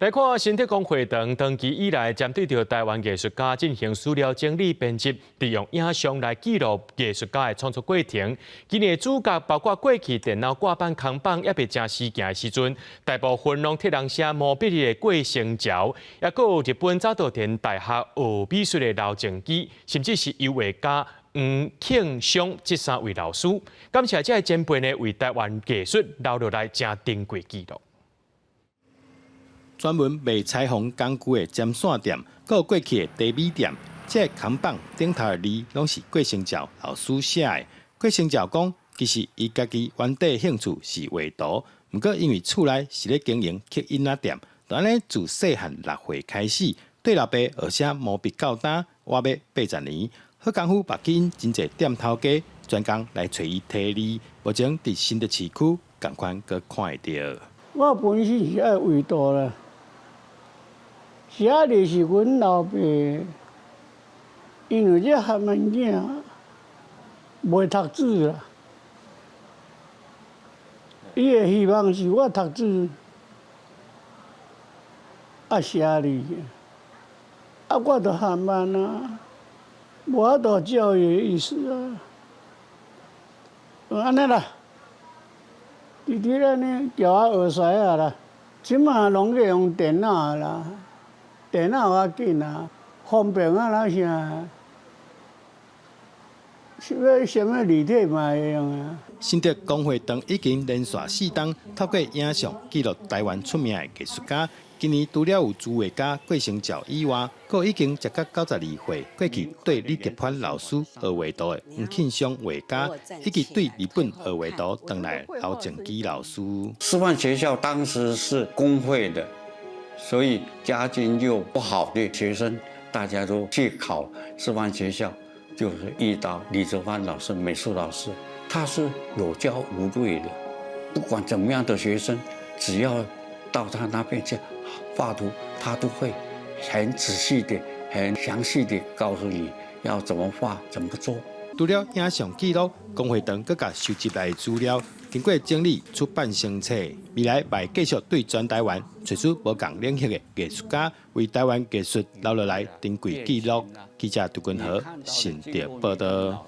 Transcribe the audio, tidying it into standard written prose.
來看新竹公會堂長期以來針對著台灣藝術家進行資料整理編輯，利用影像來記錄藝術家的創作過程。今年的主角包括過去電腦掛板扛棒猶未誠時行的時陣，大部分攏替人寫毛筆的郭生樵，抑閣有日本早稻田大學學美術的劉正基，甚至是油畫家黃慶松這三位老師。感謝這个前輩呢，為台灣藝術留落來誠珍貴記錄。專門賣裁縫工具的針線店，閣有過去的茶米店，這个扛棒頂頭的字，攏是郭生樵老師寫的。郭生樵講，其實伊家己原底興趣是畫圖，毋過因為厝內是咧經營刻印仔店，就按呢自細漢6歲開始，綴老爸學寫毛筆到今，倚欲80年，好工夫嘛吸引真濟店頭家專工來揣伊題字，目前佇新竹市區仝款閣看會著。我本身是愛畫圖啦。寫字是阮老爸，因為這縖萬囝袂讀書啦，伊的希望是我讀書，啊寫字，啊我就縖慢啊，無法度照伊的意思啊，按呢啦，直直按呢叫我學師仔啦，這馬攏去用電腦啦。電腦較緊啊，方便啊，那啥，啥物啥物字體嘛會用啊。新竹公會堂已經連續四冬透過影像記錄台灣出名的藝術家。今年除了有朱畫家郭生樵以外，閣已經食甲92歲，過去綴李德藩老師學畫圖的黃慶松畫家，以及對日本學畫圖轉來的劉正基老師。師範學校當時是公費的。所以家境又不好的學生，大家都去考師範學校，就是遇到李澤藩老師，美術老師，他是有教無類的，不管怎麼樣的學生，只要到他那邊去畫圖，他都會很仔細的、很詳細的告訴你要怎麼畫、怎麼做。除了影像記錄，公會堂閣共收集來的資料，經過整理出版成冊，未來嘛會繼續對全台灣揣出無仝領域的藝術家，為台灣藝術留落來珍貴記錄。記者杜君和新竹報道。